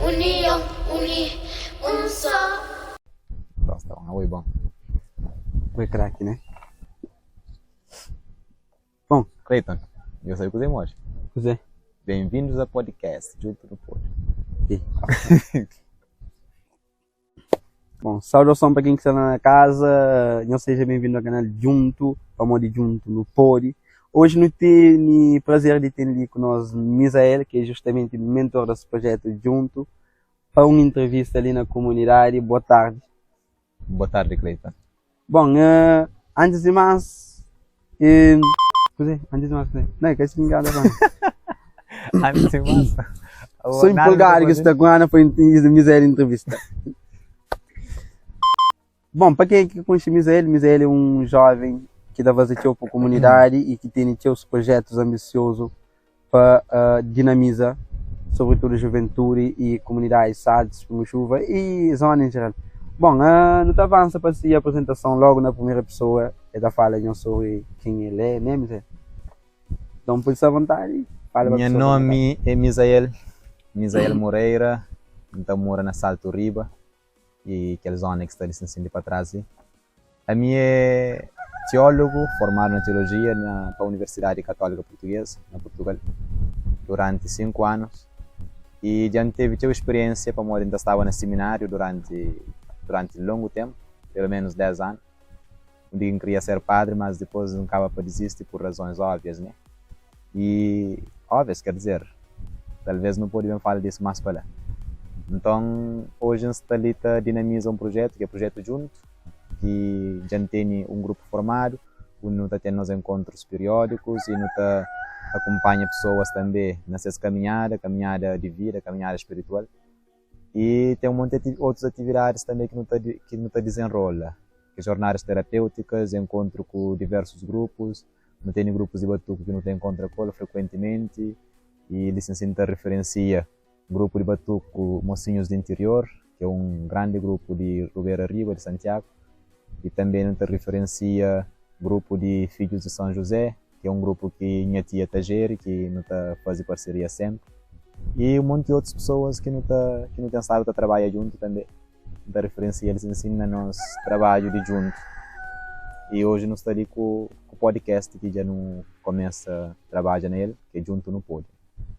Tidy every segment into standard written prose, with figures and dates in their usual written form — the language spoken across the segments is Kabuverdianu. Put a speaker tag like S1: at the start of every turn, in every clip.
S1: Union, uni, un só.
S2: Então, sta bon, oi bon.
S3: Bu é kraki, né? Bom.
S2: Clayton, eu sabe kuzê moji?
S3: Kuzê?
S2: Bem-vindos a podcast Junto no Podio.
S3: Ih. Bom, saudação para quem que está na casa, não seja bem-vindo ao canal Junto, pamodi Junto no Podi. Hoje não tem prazer de ter ali com nós Misael, que é justamente mentor desse projeto Junto, para uma entrevista ali na comunidade. Boa tarde.
S2: Boa tarde, Clayton.
S3: Bom, uh, antes de mais, eh, kuzê? Antes de mais, kuzê? Não, é que esse engano,
S2: Antes de mais,
S3: Sou empolgado que está com a Ana foi Misael entrevista. Bom, para quem é que conhece Misael, Misael é um jovem que dá fazer teu para a comunidade e que tem seus projetos ambiciosos para uh, dinamizar, sobretudo a juventude e comunidade Saltos, Chuva e zona em geral. Bom, uh, não avança para a apresentação logo na primeira pessoa, é da fala sobre quem ele é, né, Misael? Então, por isso à vontade, fala
S2: Meu nome é Misael, Misael Moreira, então mora na Salto Riba e aquela zona que está ali assim para trás. A minha é teólogo, formado na teologia na pa Universidade Católica Portuguesa, na Portugal, durante 5 anos. E já teve teu experiência para ainda estava no seminário durante durante longo tempo, pelo menos 10 anos. Um dia queria ser padre, mas depois não acaba para desistir por razões óbvias, né? E óbvias, quer dizer, talvez não pode bem falar disso mais para lá. Então, hoje a Talita dinamiza um projeto, que é o Projeto Junto, que já tem um grupo formado, onde está tendo nos encontros periódicos e está acompanha pessoas também nessa caminhada, caminhada de vida, caminhada espiritual. E tem um monte de outras atividades também que não está que não tá desenrola, que jornadas terapêuticas, encontro com diversos grupos, não tem grupos de batuco que não tem encontro com frequentemente e licenciante referencia grupo de batuco Mocinhos do Interior, que é um grande grupo de Ribeira Riba, de Santiago, e também não te referencia grupo de Filhos de São José, que é um grupo que minha tia tá gere, que não tá faz parceria sempre. E um monte de outras pessoas que não tá que não tem estado a trabalhar junto também. Da referencia eles ensinam nosso trabalho de junto. E hoje nós está ali com, com o podcast que já não começa a trabalhar nele, que é Junto no Pódio.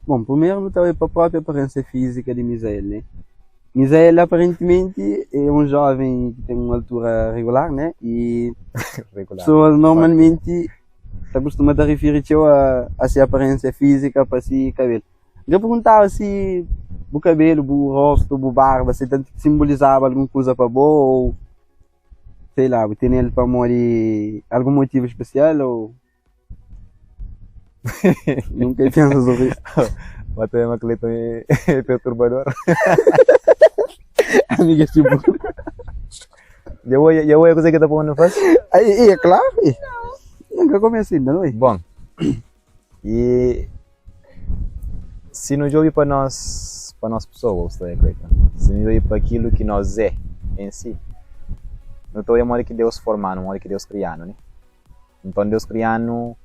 S3: Bom, primeiro também para a própria aparência física de Misael, né? Misael aparentemente é um jovem que tem uma altura regular, né? E
S2: Regular.
S3: pessoas normalmente se acostuma a referir a, a sua aparência física para si cabelo. Eu perguntava se o cabelo, o rosto, o barba, se tanto simbolizava alguma coisa para boa ou sei lá, tem ele para morrer algum motivo especial ou nunca pensa sobre isso.
S2: Mas também uma Cleiton é perturbador.
S3: Amiga, tipo,
S2: Eu vou, eu vou coisa que tá pondo faz.
S3: aí, é claro, e. Nunca comecei ainda, não é?
S2: Bom, e se não jogue para nós, para nós pessoas, está Cleiton? Se não jogue para aquilo que nós é em si, não estou a modo que Deus formando, modo que Deus criando, né? Então Deus criando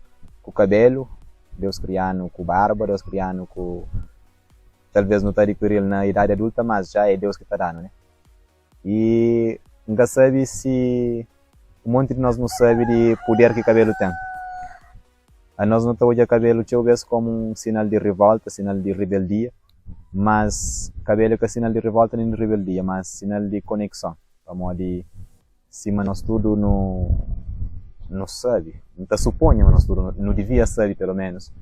S2: com cabelo, Deus criando com barba, Deus criando com talvez não está adquirir na idade adulta, mas já é Deus que está dando, né? E nunca sabe se um monte de nós não sabe de poder que cabelo tem. A nós não estamos olhando cabelo talvez como um sinal de revolta, sinal de rebeldia, mas cabelo que é sinal de revolta nem de rebeldia, mas sinal de conexão. Vamos de cima nós tudo não não sabe, não te suponho, mas nós tudo não devia saber pelo menos.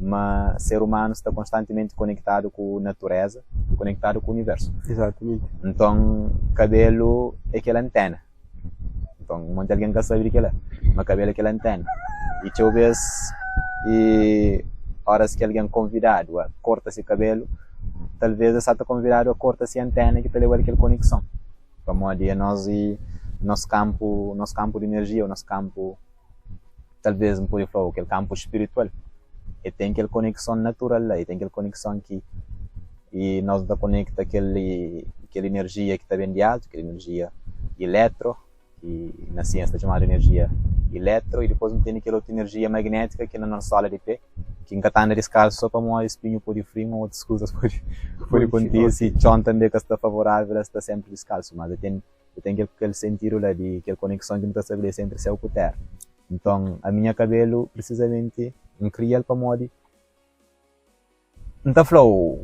S2: Mas ser humano está constantemente conectado com a natureza, conectado com o universo.
S3: Exatamente.
S2: Então, cabelo é aquela antena. Então, um monte de alguém que sabe que é, mas cabelo é aquela antena. E talvez, e horas que alguém convidado a corta esse cabelo, talvez essa tá convidado a corta essa antena que te leva aquela conexão. Como a nós e nosso campo, nosso campo de energia, o nosso campo, talvez não pode falar, aquele campo espiritual. E tem aquela conexão natural lá, e tem aquela conexão que e nós da conecta aquele aquela energia que está bem de alto, aquela energia eletro, que na ciência está chamada energia eletro, e depois não tem aquela outra energia magnética que é na nossa sola de pé, Ki N ka ta anda diskalsu so pamodi spinhu pode fri-m ô otus kuzas pode pode kontise i txon tanbe ka sta favorável a sta sénpri diskalsu. Mas el ten el ten kel kel sentidu la di kel konekson ki nu ta stabelese entri séu ku téra. Nton, ami nha kabelu prisizamenti N kria-l pamodi N ta fla-u,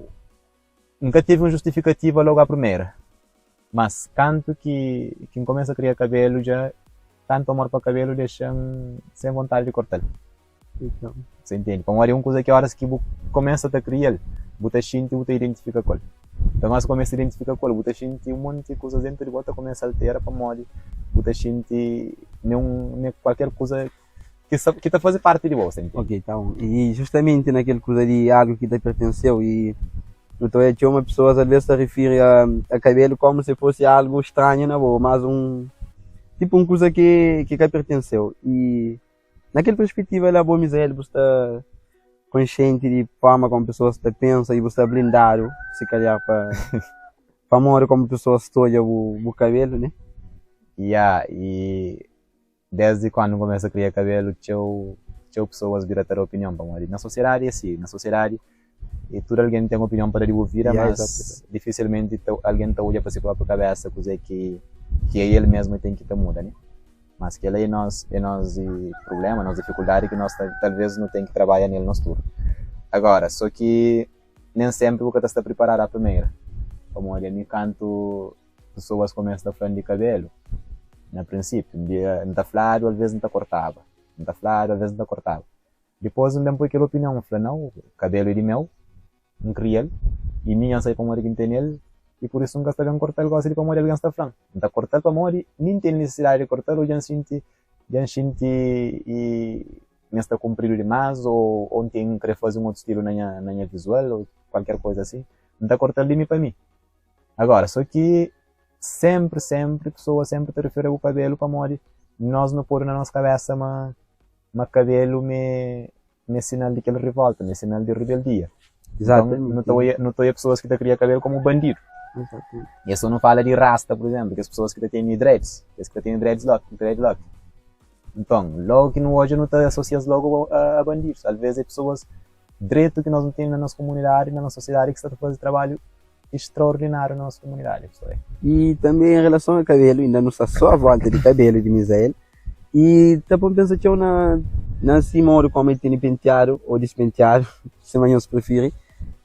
S2: N ka tevi un justifikativa logu a primera, mas kantu ki ki N kumesa kria kabelu dja tantu amor pa kabelu dexa-m sen vontadi di korta-l. Você entende? Pamodi é un kuza ki óras ki bu kumesa ta kria-l, bu ta xinti bu ta identifika ku el. Nton óras ki bu kumesa identifika ku el, bu ta xinti un monti kuzas déntu di bo ta kumesa altera pamodi bu ta xinti ma é un ma é kualker kuza ki sta ki ta faze parti di bo, você entende?
S3: Ok, ta bon. I justamenti na kel kuza di algu ki ta pertense-u i nu ta odja txeu ma pesoas alvês ta rifiri a a kabelu kómu si fosi algu stranhu na bo, mas un tipu un kuza ki ki ka pertense-u. I na kel perspektiva la bo Misael bu sta konsienti di forma komu pesoas ta pensa i bu sta blindadu si kalhar pa pa modi komu pesoas ta odja bu bu kabelu ne?
S2: Ya, i Desdi kandu N kumesa kria kabelu, txeu txeu pesoas bira ta da opinion pamodi na sosiedadi é si, na sosiedadi e tudu algen ten opinion pa da di bu vida, mas difisilmenti ta algen ta odja pa si propi kabesa kuzê ki ki é el mesmu ten ki ta muda ne. Mas kela é nos é nos prublema, nos difikuldadi ki nos talves nu ten ki trabadja nel nos tudu. Agora, so ki nen senpri bu ka ta sta priparadu a primera, pamodi ami kantu Pesoas kumesa ta fla-m di kabelu. Na prinsipiu, N bira, N ta fladu, alvês N ta kortaba. N ta fladu, alvês N ta kortaba. Dipôs N ben poi kel opinion, N fla, Nau, kabelu é di meu, N kria-l, i mi nha N sabe pamodi ki N tene el, i pur isu N ka sta ben korta-l gósi di pamodi algen sta fla-m. N ta korta-l pamodi mi N tene nisisidadi di korta-l ô dja N xinti, dja N xinti i nha sta kunpridu dimás ô ô N ten, N krê faze un otu stilu na nha, na nha vizual ô kualker kuza asi. N ta korta-l di mi pa mi. Agora, so ki senpri, senpri, pesoas senpri ta refere bu kabelu pamodi nos nu podu na nos kabesa ma ma kabelu me me sinal di kel rivolta, me sinal di ribeldia. Nton, nu ta oia nu ta oia pesoas ki ta kria kabelu komu bandidu. E so nu fala di rasta, pur izenplu, kes pesoas ki ta tene dreads, kes ki ta tene dreadslock, dreadlock. Nton, logu ki nu odja nu ta asosia-s logu a bandidus. Alvês é pesoas dretu ki nos nu tene na nos komunidadi, na nos sosiedadi ki sta ta faze trabalhu extraordináriu na nos komunidadi.
S3: I tanbe en relason a kabelu, inda nu sta so a volta di kabelu di Misael, i ta pô-m pensa txeu na na si modu komu el tene penteadu ô dispenteadu, sima nhos prifiri.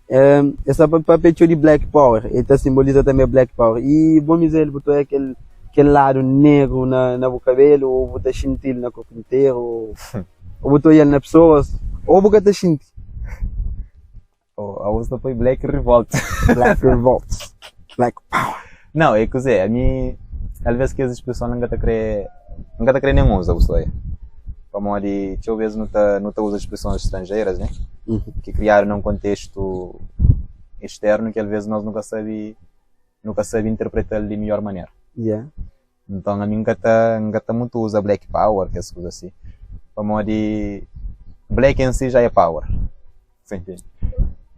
S3: El sta pa papia txeu di black power, el ta simboliza tanbe black power. I bo Misael, bu ta oja kel kel ladu negru na na bu kabelu ô bu ta xinti-l na korpu interu ô bu ta oja-l na pesoas ô bu ka ta xinti?
S2: Oh, a usa foi Black Revolt.
S3: Black Revolt. Black Power.
S2: Não, é kuzê, ami, alvês kes expreson la N ka ta krê, N ka ta krê nen uza, bu sabe. Pamodi txeu bês nu ta, nu ta uza expresons stranjeras, né? Ki kriadu na un kontestu externu ki alvês nos nu ka sabe, nu ka sabe interpreta-l di midjór manera.
S3: Yeah.
S2: Nton ami N ka ta, N ka ta mutu uza black power, kes kuza si. Pamodi black en si já é power. Sa intende?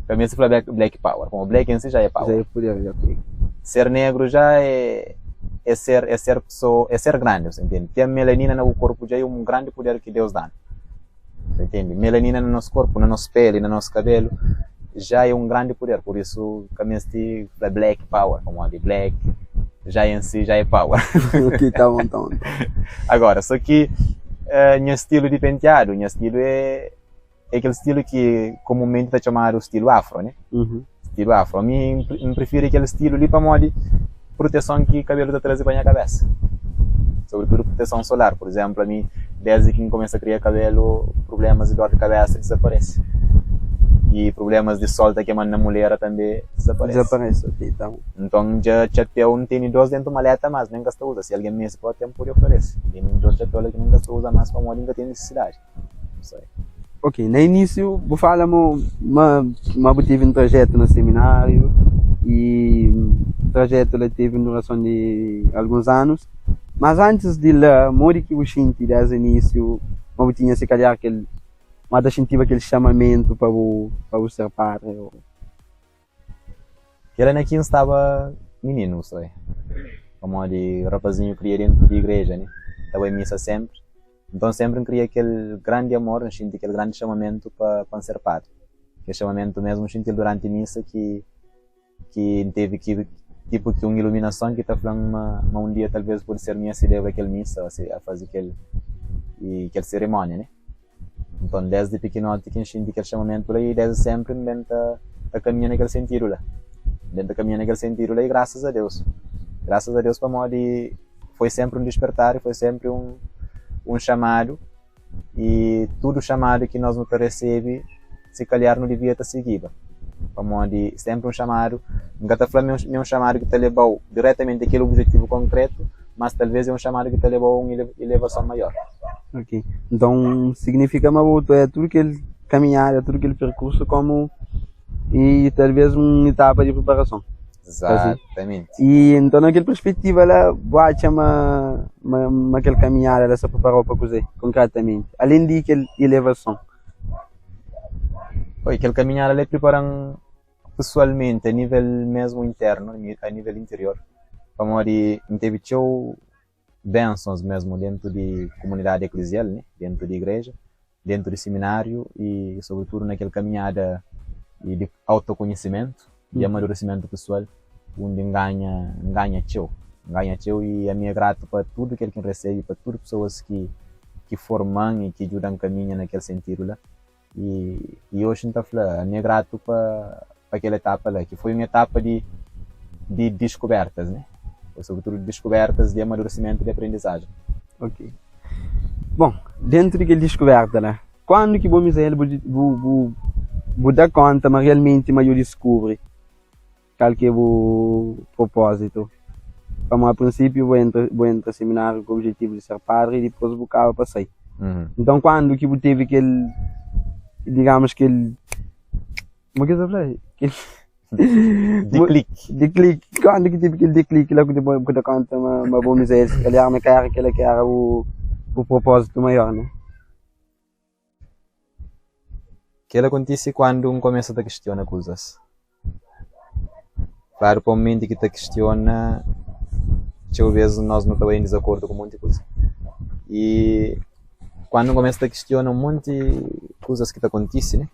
S2: Pa mi si fla black, black power, pamodi black en si já é
S3: Já
S2: power.
S3: é poder, já ok.
S2: Ser negru já é é ser é ser pesoa, é ser grandi, sa intende? Ten melanina na bu korpu dja é un grandi puder ki Deus da-nu. Sa intende? Melanina na nos korpu, na nos peli, na nos kabelu já é un grandi puder. Pur isu ka meste fla black power, pamodi black já en si já é power.
S3: Ok, tá bom, tá bom.
S2: Agora, só ki nha stilu di penteadu, nha stilu é é kel stilu ki komunmenti ta txomadu stilu afro, né? Stilu afro. Ami N prifiri kel stilu li pamodi proteson ki kabelu ta traze pa nha kabesa. Sobritudu proteson solar. Pur izénplu, ami desdi ki N kumesa kria kabelu, prublémas di dor di kabesa dizaparese. I prublémas di sol ta kema-m na mulera tanbe dizaparese.
S3: Dizaparese, ok, ta bon.
S2: Nton, dja txapéu N tene dos déntu maleta, mas nen N ka sta uza. Si algen meste pa ten, N pode oferese. N tene dos txapéu la ki nen N ka sta uza más pamodi N ka ten nisisidadi.
S3: Ok, na inísiu bu fala ma ma ma bu tevi un trajetu na semináriu i trajetu la tevi un durason di alguns anus, mas antis di la modi ki bu xinti desdi inísiu ma bu tinha si kalhar kel ma ta xintiba kel xamamentu pa bu pa bu ser padri o.
S2: Kel anu ki N staba mininu pamodi rapazinhu kria dentu di igreja ne, ta bai misa senpri. Nton sénpri N kria kel grandi amor, N xinti kel grandi xamamentu pa pa N ser padri. Kel xamamentu mésmu N xinti-l duranti misa ki ki N tevi ki tipu ki un iluminason ki ta fla-m ma ma un dia talvês pode ser mi a selebra kel misa, a faze kel i kel serimónia, ne. Nton désdi pikinoti ki N xinti kel xamamentu la i désdi sénpri N ben ta ta kaminha na kel sentidu la. N ben ta kaminha na kel sentidu la i grasas a Deus. Grasas a Deus pamodi foi sénpri un dispertar i foi sénpri un un xamadu i tudu xamadu ki nos nu ta resebe si kalhar nu divia ta sigiba. Pamodi sénpri un xamadu, N ka ta fla ma é un xamadu ki ta leba-u diretamenti a kel obijetivu konkretu, mas talvês é un xamadu ki ta leba-u a un ilevason maior.
S3: Ok, nton signifika ma bu é tudu kel kaminhada, tudu kel perkursu komu i talvês un etapa di priparason.
S2: Exatamenti.
S3: I nton na kel perspetiva la, bu atxa ma ma kel kaminhada la sta pripara-u pa kuzê konkretamenti, alén di kel ilevason?
S2: Oi, kel kaminhada la pripara-m pesoalmenti a nivel mesmu internu, a nivel interior, pamodi N tevi txeu bensons mesmu dentu di kumunidadi eklezial, ne, dentu di igreja, dentu di simináriu i sobritudu na kel kaminhada di autokonhisimentu, di amaduresimentu pesoal, undi N ganha, N ganha txeu, N ganha txeu i ami é gratu pa tudu kel ki N resebe, pa tudu pesoas ki ki forma-m i ki djuda-m kaminha na kel sentidu la. I i oxi N ta fla, ami é gratu pa pa kel etapa la, ki foi un etapa di di diskubertas, ne? Foi sobritudu diskubertas di amaduresimentu di aprendizajen.
S3: Ok. Bon, dentu di kel diskuberta la, kuandu ki bo Misael bu bu bu bu da konta ma realmenti ma djo diskubri Kal ki é bu propózitu? Pamodi a prinsípiu bu entra bu entra simináriu ku objetivu di ser padri i dipôs bu kaba pa sai. Nton kuandu ki bu tevi kel digamus kel kuma ki es ta fla? Kel
S2: Dikliki.
S3: Dikliki. Kuandu ki tevi kel dikliki la ku bu da konta ma bu miséria si kalhar ma ka éra kila ki éra bu propózitu maior, ne?
S2: Kel-la kontise kandu N kumesa ta kistiona kuzas. Klaru, pa un menti ki ta kistiona, txeu bês nos nu ta bai en dizakordu ku monti kuza. I kandu N kumesa ta kistiona un monti kuzas ki ta kontise, ne?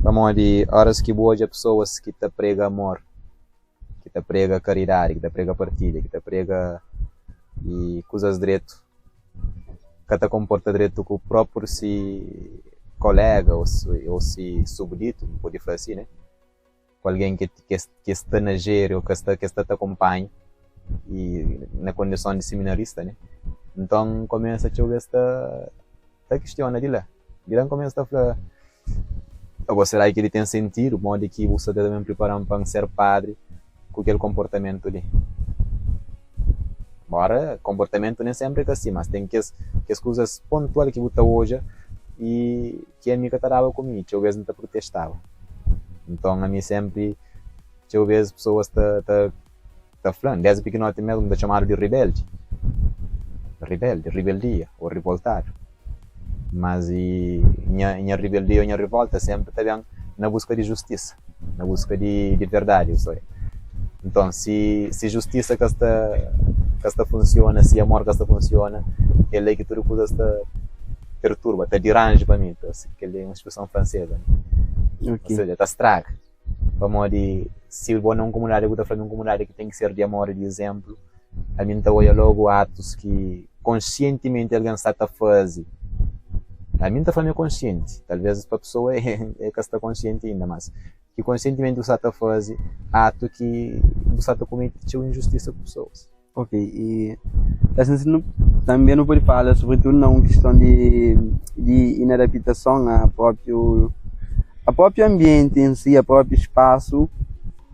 S2: Pamodi óras ki bu odja pesoas ki ta prega amor, ki ta prega karidadi, ki ta prega partilha, ki ta prega kuzas dretu, ka ta konporta dretu ku própriu si kolega ô si subditu, nu pode fla asi, ne? Ku algen ki ki sta na jeri ô ki sta ki sta ta konpanha i na kondison di siminarista, ne? Nton, N kumesa txeu bes ta ta kistiona di la. Di la N kumesa ta fla, Agó, será ki kel-li ten sentidu? Modi ki bu sta ta ben pripara-m pa N ser padri ku kel konportamentu li? Nbóra konportamentu nen sénpri é ka si, mas ten kes kes kuzas pontual ki bu ta odja i ki ami ka ta daba ku mi. Txeu bês N ta protestaba. Nton, ami sénpri, txeu bês pesoas ta ta ta fla-m, désdi pikinoti mésmu, N ta txomadu di ribéldi, ribéldi, ribeldia ô rivoltadu. Mas i nha nha ribeldia ô nha rivólta sénpri ta ben na buska di justisa, na buska di di verdadi. Ô seja, nton si si justisa ka sta ka sta funsiona, si amor ka sta funsiona, kel-la é ki tudu kuzas ta perturba, ta diranji pa mi. Kel-li é un spreson franseza, ô seja, ta straga. Pamodi si bo na un komunidadi bu ta fla mi un komunidadi ki ten ki ser di amor i di izénplu, ami N ta odja lógu atus ki konsientimenti algen sta ta faze. Ami N ta fla mi é konsienti, talvês pa pesoa é ka sta konsienti inda, mas ki konsientimenti bu sta ta faze atu ki bu sta ta komete txeu injustisa ku pesoas.
S3: Ok, i asin si nu tanbe nu pode fala sobritudu na un kiston di di inadapitason a propriu a propriu anbienti en si, a propriu spasu,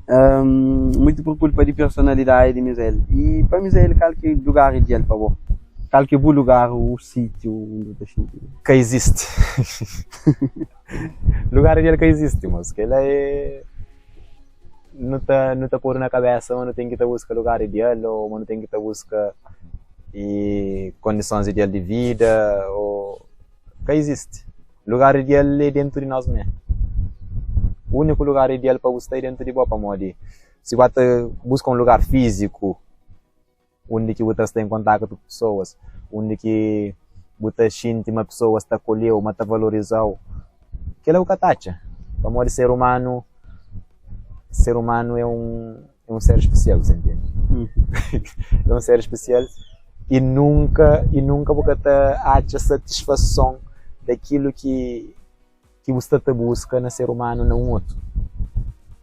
S3: muitu pur kulpa di personalidadi di Misael. I pa Misael kal ki lugar ideal pa bo? Kal ki bu lugar o sitiu undi bu ta xinti?
S2: Ka izisti. Lugar ideal ka izisti, mos. Kela é nu ta nu ta podu na kabesa ma nu ten ki ta buska lugar ideal o ma nu ten ki ta buska i kondisons ideal di vida o ka izisti. Lugar ideal é dentu di nos mé. Úniku lugar ideal pa bu sta é dentu di bo pamodi si bu ta buska un lugar fíziku undi ki bu ta sta en kontaktu ku pesoas, undi ki bu ta xinti ma pesoas ta akolheu, ma ta valorizau, kel-la bu ka ta atxa, pamodi ser umanu, ser umanu é un é un ser spesial, bu ta ntende? É un ser spesial i nunka i nunka bu ka ta atxa satisfason dakilu ki ki bu sta ta buska na ser umanu na un otu.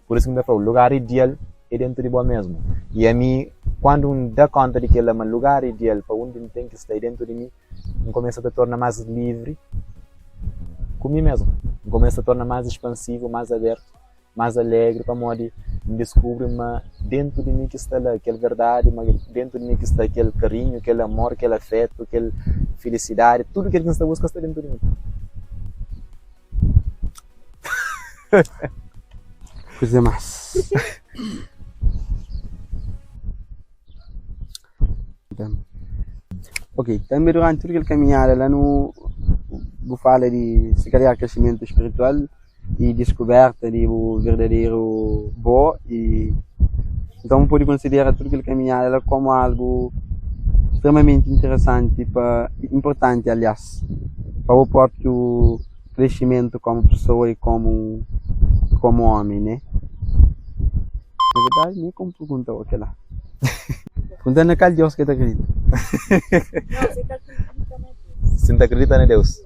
S2: Pur isu ki N ta fla-u, lugar ideal é dentu di bo mesmu. I ami, kandu N da konta di kel-la ma lugar ideal pa undi N ten ki sta é dentu di mi, N kumesa ta torna más livri ku mi mesmu. N kumesa ta torna más ispansivu, más abertu, más alegri pamodi N diskubri ma dentu di mi ki sta la kel verdadi, ma dentu di mi ki sta kel karinhu, kel amor, kel afetu, kel filisidadi, tudu kel ki N sta buska sta dentu di mi.
S3: Kuzê más? Ok, tanbe duranti tudu kel kaminhada la nu bu fala di si kalhar kresimentu spiritual i diskuberta di bu verdaderu bo i nton bu pudi konsidera tudu kel kaminhada la komu algu stremamenti interesanti pa inpurtanti alias pa bu propriu kresimentu komu pesoa i komu komu omi ne na verdadi mi komu pergunta o kila pergunta na kal Deus ke ta kridita
S2: Si N ta kridita na Deus.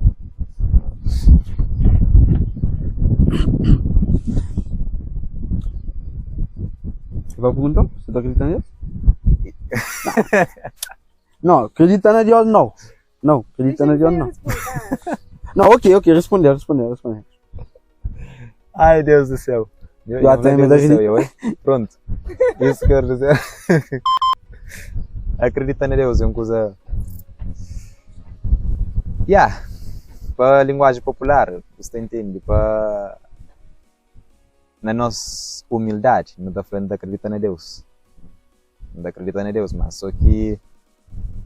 S3: Você vai perguntar? Você tá acreditando em Deus? Não, acredita na Deus não. Não, acredita na Deus não. Não, ok, ok, responder, responder, responder.
S2: Ai, Deus do céu. Eu,
S3: Eu até me
S2: Deus do céu,
S3: acredito.
S2: eu, hein? Pronto. Isso quero dizer. Acredita na Deus é uma coisa. Yeah. Pa linguagem popular, você entende? Pa na nos humildade, não tá falando de acredita na Deus. Não tá acredita na Deus, mas só que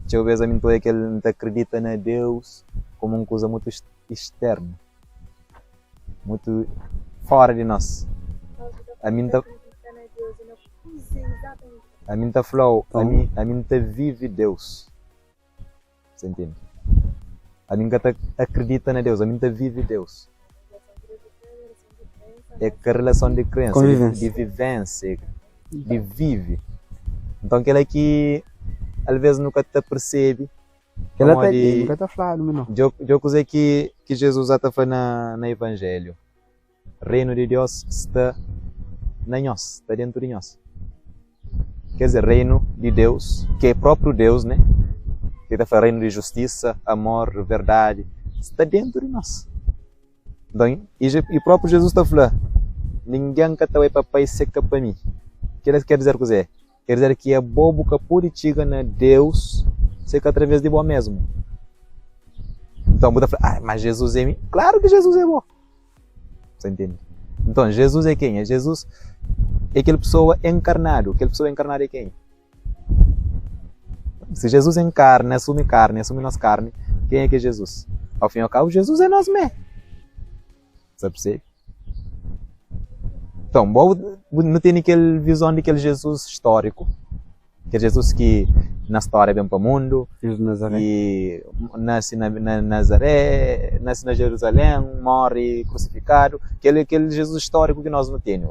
S2: txeu bes ami N ta odja kel N ta kridita na Deus komu un kuza mutu isternu, mutu fora di nos. Ami N ta ami N ta fla-u, ami ami N ta vive Deus. Sa ntende? Ami N ka ta akridita na Deus, ami N ta vive Deus. É ka relason di krensa, di vivensia, di vive. Nton kel-la ki alvês nu ka ta persebe
S3: pamodi
S2: djo kuzê ki Jizus ta fla na Ivanjélhu. Reinu di Deus sta na nhos, sta dentu di nhos. Quer dizer, reinu di Deus, ki é própriu Deus, né? Ki ta fla reinu di justisa, amor, verdadi, sta dentu di nos. Nton, i própriu Jizus ta fla, Ningen ka ta bai pa Pai se ka pa mi. Kila ker dizer kuzê? Ker dizer ki abo bu ka pode txiga na Deus se ka através di bo mesmu. Nton, bu ta fla, ah, ma Jizus é mi. Klaru ki Jizus é bo. Sa ntende? Nton, Jezus é kenha? Jezus é kel pesoa enkarnadu. Kel pesoa enkarnadu é kenha? Si Jezus enkarna, asumi karni, asumi nos karni, kenha ki é Jezus? Ao fin e ao kabu, Jezus é nos mé. Sa persebe? Nton, bo nu tene kel vizon di kel Jezus stóriku. Kel Jezus ki na stória ben pa mundu, i nase na Nazaré, nase na Jeruzalen, móre krusifikadu. Kel é kel Jezus stóriku ki nos nu tene.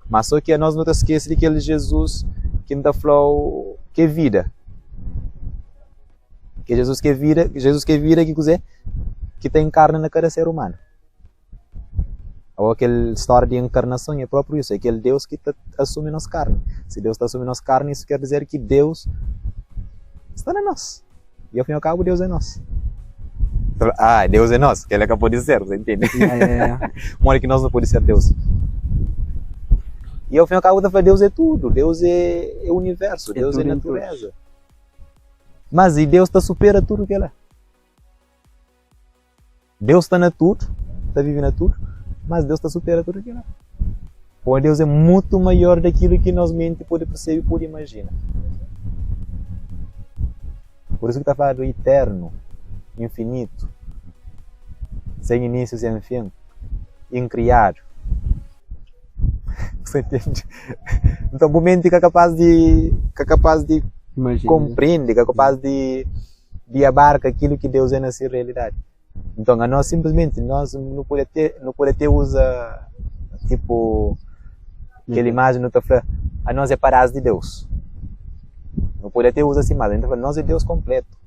S2: Má sô ki anos nu ta skese di kel Jezus ki N ta fla-u ki é vida. Kel Jezus ki é vida, Jezus ki é vida ki kuzê? Ki ta inkarna na kada ser umanu. Ô kel stória di enkarnason é própriu isu, é kel Deus ki ta asumi nos karni. Si Deus ta asumi nos karni, isu ker dizer ki Deus sta na nos. I ao fin i ao kabu, Deus é nos. Ah, Deus é nos, kel-la ka pode ser, você entende? Modi ki nos nu pode ser Deus? I ao fin i ao kabu ta fla Deus é tudu, Deus é universu, Deus é natureza. Mas i Deus ta supera tudu kel-la. Deus sta na tudu, ta vive na tudu, mas Deus ta supera tudu kila. Poi Deus é mutu maior dakilu ki nos menti pode persebe, pode imajina. Por isu ki ta faladu iternu, infinitu, sen inísiu, sen fin, inkriadu. Você entende? Nton bu menti ka kapaz di ka kapaz di
S3: Imajina.
S2: komprende, ka kapaz di. di abarka akilu ki Deus é na se realidadi. Nton, anos sinplismenti nos nu pode até nu pode até uza tipo kel imajen nu ta fla anos é padás di Deus. Nu pode até uza si, mas nu ta fla nos é Deus konpletu.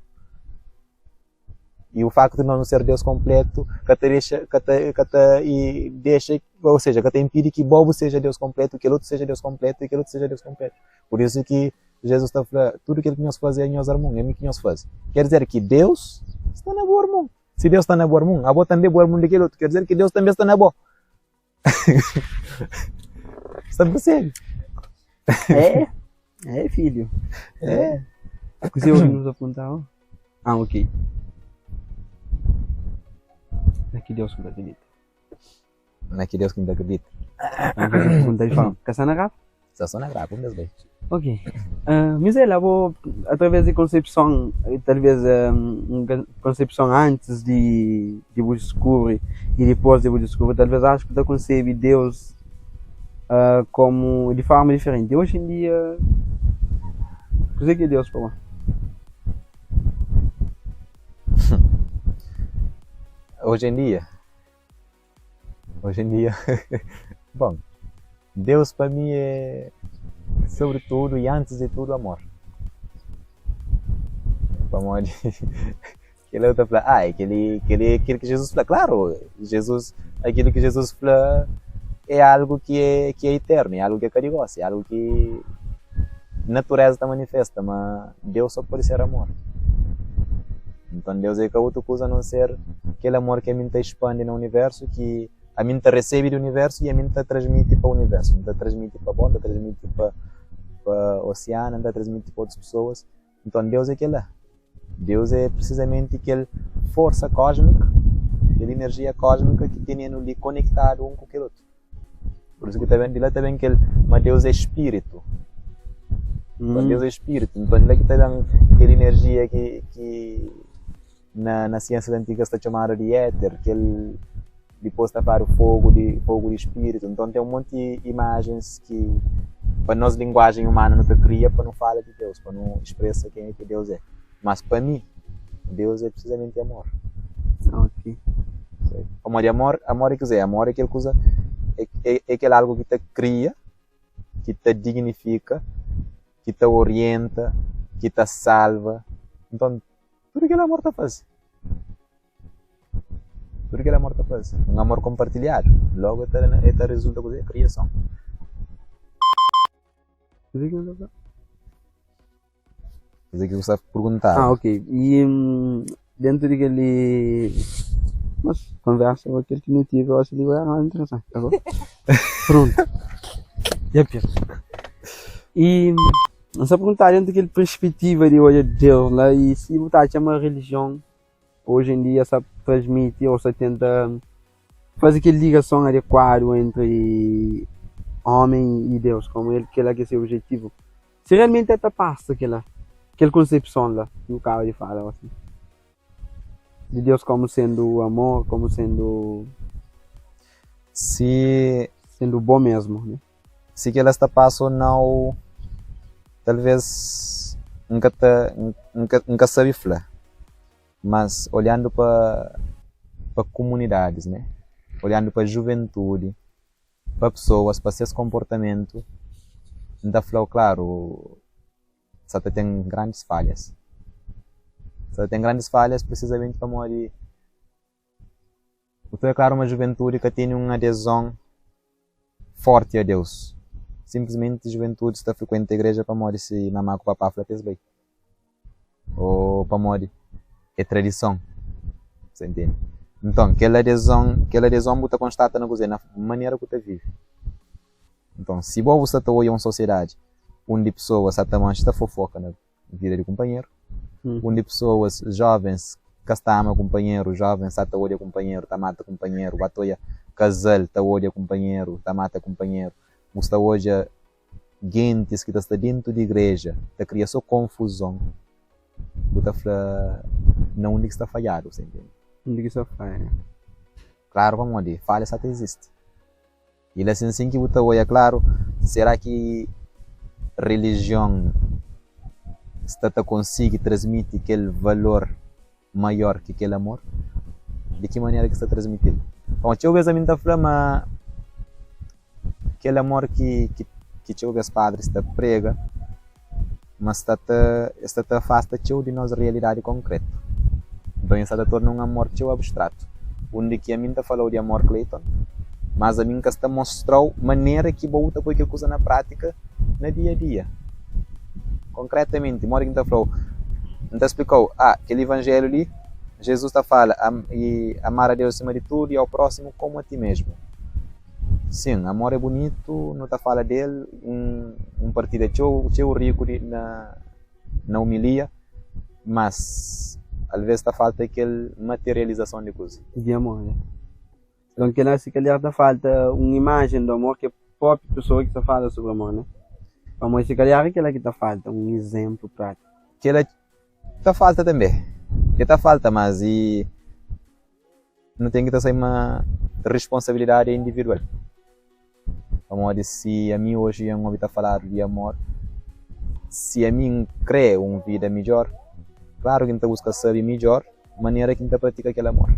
S2: E o facto de nós não ser Deus completo ka ta dexa ka ta ka ta e dexa ou seja ka ta impidi ki bo bu seja Deus completo kel otu seja Deus completo e kel otu seja Deus completo por isso ki Jesus ta fla tudo kel ki nhos faze a nhos armun é mi ki nhos faze quer dizer ki Deus sta na bu armun si Deus sta na bu armun abo tambe bu armun di kel otu quer dizer ki Deus tambe sta na bo sta percebe
S3: É, é filho.
S2: É.
S3: Kuzê ki nos apontava? Ah, ok. Na ki Deus ki ta akredita?
S2: Na ki Deus ki N ta akredita?
S3: N faze pergunta di fama. Ka sta na grava?
S2: Sta só na grava, un bes bai.
S3: Ok. Uh, Misael, abo, através di konsepson, talvez un konsepson antis di, di bu diskubri i dipôs di bu diskubri, talvez acho ki ta konsebi Deus uh, komu di forma diferenti. Oji en dia, kuzê ki é Deus pa bo?
S2: Hoje em dia, hoje em dia, bom, Deus pa mi é sobretudo e antes de tudo amor. Pamodi kel ta fla, ah, é kel kel kel ki Jesus fla. Claro, Jesus, aquilo que Jesus fla é algo que é eterno, é algo que é ka di gosi, é algo que natureza ta manifesta, ma Deus só pode ser amor. Então Deus é ka otu kuza a não ser kel amor ki ami ta expandi na universo, ki ami ta recebe di universo e ami ta transmiti pa universo, ta transmiti pa bo, ta transmiti pa oceano, ta transmiti pa outras pessoas. Então Deus é kel lá. Deus é precisamente kel força cósmica, kel energia cósmica ki tene-nu li conectado um ku kel outro. Por isso que tá bem, de lá tá bem kel, mas Deus é espírito. Então Deus é espírito. Então de lá que tá bem aquela energia que na ciência antiga está chamada de éter, que ele depois está falando fogo de espírito. Então tem um monte de imagens que para nós linguagem humana não te cria para não falar de Deus, para não expressa quem é que Deus é. Mas para mim, Deus é precisamente amor.
S3: Ok.
S2: Amor de amor, amor é que é, amor é aquela coisa, é aquele algo que te cria, que te dignifica, que te orienta, que te salva. Então, tudo aquele amor te faz. Tudo aquele amor te faz. Um amor compartilhado. Logo, te resulta com a criação.
S3: Kuzê ki nu ta fla?
S2: Kuzê ki bu sta perguntar?
S3: Ah, ok. E dentro di kel mas conversa com aquele que não tive, eu acho que era mais interessante, tá bom? Pronto. Já penso. E só perguntar dentro daquela perspectiva de olha Deus lá e se botar chama religião hoje em dia só transmite ou só tenta fazer aquela ligação adequada entre homem e Deus, como ele que é seu objetivo. Se realmente é passa aquela concepção lá, que o cara fala assim. De Deus como sendo o amor, como sendo
S2: Se
S3: sendo bom mesmo, né?
S2: Se que ela está passa ou não, talvez nunca tá, nunca sabe falar. Mas olhando para comunidades, né? Olhando para a juventude, para pessoas, para seus comportamento, ainda falou claro, só tem grandes falhas. Só tem grandes falhas precisamente para morrer. Então é claro, uma juventude que tem uma adesão forte a Deus. Simplesmente a juventude está frequente a igreja para morrer se mamá com papá fala bem. Ou para morrer. É tradição. Você entende? Então, aquela adesão você constata na coisa, na maneira que você vive. Então, se você está em uma sociedade onde pessoas está fofoca na vida de companheiro, onde pessoas jovens que estão ama companheiro, jovens está odia companheiro, está mata companheiro, batoia casal está odia companheiro, está mata companheiro, você hoje gente que está dentro de igreja, está cria só confusão, você fala não onde que está falhado, você entende?
S3: Onde que está falhado?
S2: Claro, vamos ali, falha só existe. E assim que você olha, claro, será que religião sta ta konsigi transmiti kel valor maior ki kel amor? Di ki manera ki sta transmiti-l? Pamodi txeu bês ami N ta fla ma kel amor ki ki txeu bês padris ta prega ma sta ta es sta ta afasta txeu di nos realidadi konkretu. Nton es sta ta torna un amor txeu abstratu, undi ki ami N ta fala-u di amor, Clayton, mas ami N ka sta mostra-u manera ki bo ta poi kel kuza na prátika na dia-a-dia. Konkretamenti, modi ki N ta fla-u? N ta splika-u, ah, kel ivanjélhu li, Jezus ta fala, i amar a Deus sima di tudu i ao prósimu komu a ti mesmu. Sin, amor é bunitu, nu ta fala del, un partida txeu, txeu riku di na na umilia, mas alves ta falta kel materializason di kuza.
S3: Di amor, né? Nton kel-la si kalhar ta falta un imajen di amor ki é própi pesoa ki sta fala sobri amor, né? Pamodi si kalhar é kel-la ki ta falta, un izénplu prátiku.
S2: Kel-la ta falta tanbê, ke ta falta, mas i nu ten ki ta sai ma responsabilidadi é individual. Pamodi si ami oji N obi ta faladu di amor, si ami N kre un vida midjor, klaru ki N ta buska sabe midjor manera ki N ta pratika kel amor.